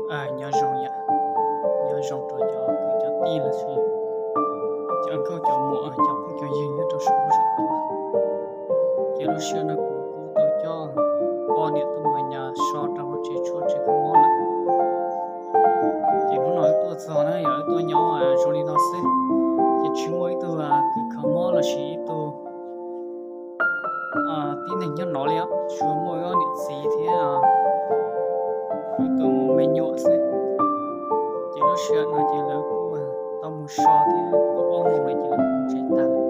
Nyob zoo yom, nyob zoo rau cov kwv cov tij los sis cov nkauj cov muam cov phooj cov ywg nyob rau saum huab saum cua. Ces lub sij hawm no kuv kuj tau coj poj niam tuaj mus nyas so rau hauv tsev tshuaj tsev kho mob lawm. Ces hnub no wb tuaj txog na yog wb tuaj nyob zoo li no xwb, ces tsis muaj ib tug kws kho mob los sis ib tug tib neeg nyob no li os, tsuas muaj wb ob niam txiv thiab wb tus me nyuam xwb. Ces lub sij hawm no ces lawv kuj tau mus so thiab kuj ob moos lawm ces lawv kuj mus tsev tag lawm.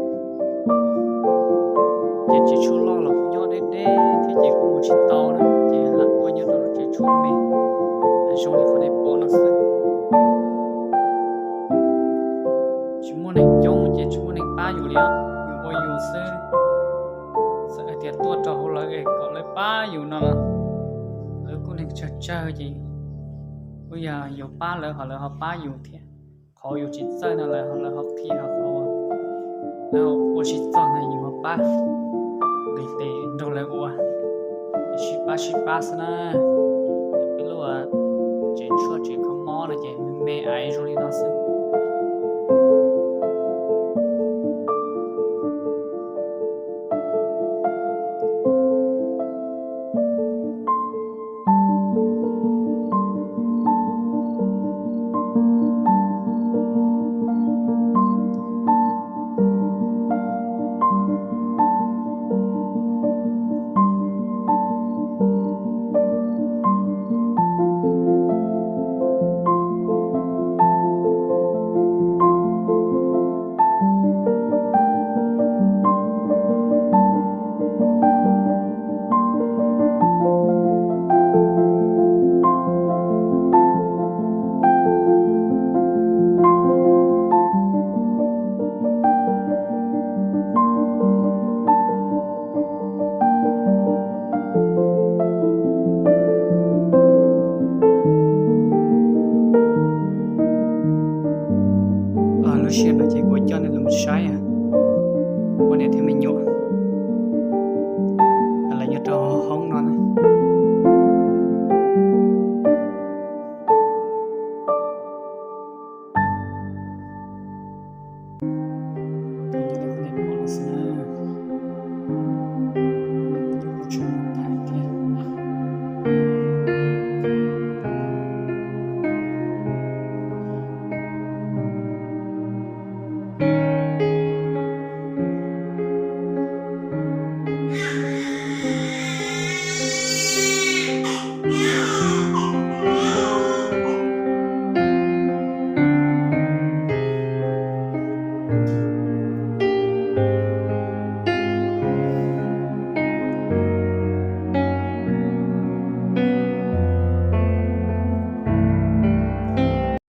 Ces tsev tshuaj loj los kuj nyob deb deb thiab ces kuj mus tsis tau na, ces lam tuaj nyob rau lub tsev tshuaj me zoo li qhov nej pom no xwb. Tsis muaj neeg coob ces tsis muaj neeg pab yus li os, yus ua yus xwb. Txawm hais tias tuaj rau hauv lawv es kom lawv pab yus no los lawv kuj neeg tsawg tsawg ces kuj yog yus pab lawv ho lawv ho pab yus thiab. Qhov yus tsis txawj no lawv ho lawv ho qhia ho qhov lawv ua tsis txog no yus ho pab nqis tes nrog lawv ua, sib pab sib pab xwb na. Peb lub tsev tshuaj tsev kho mob no ces me me aiv zoo li no xwb.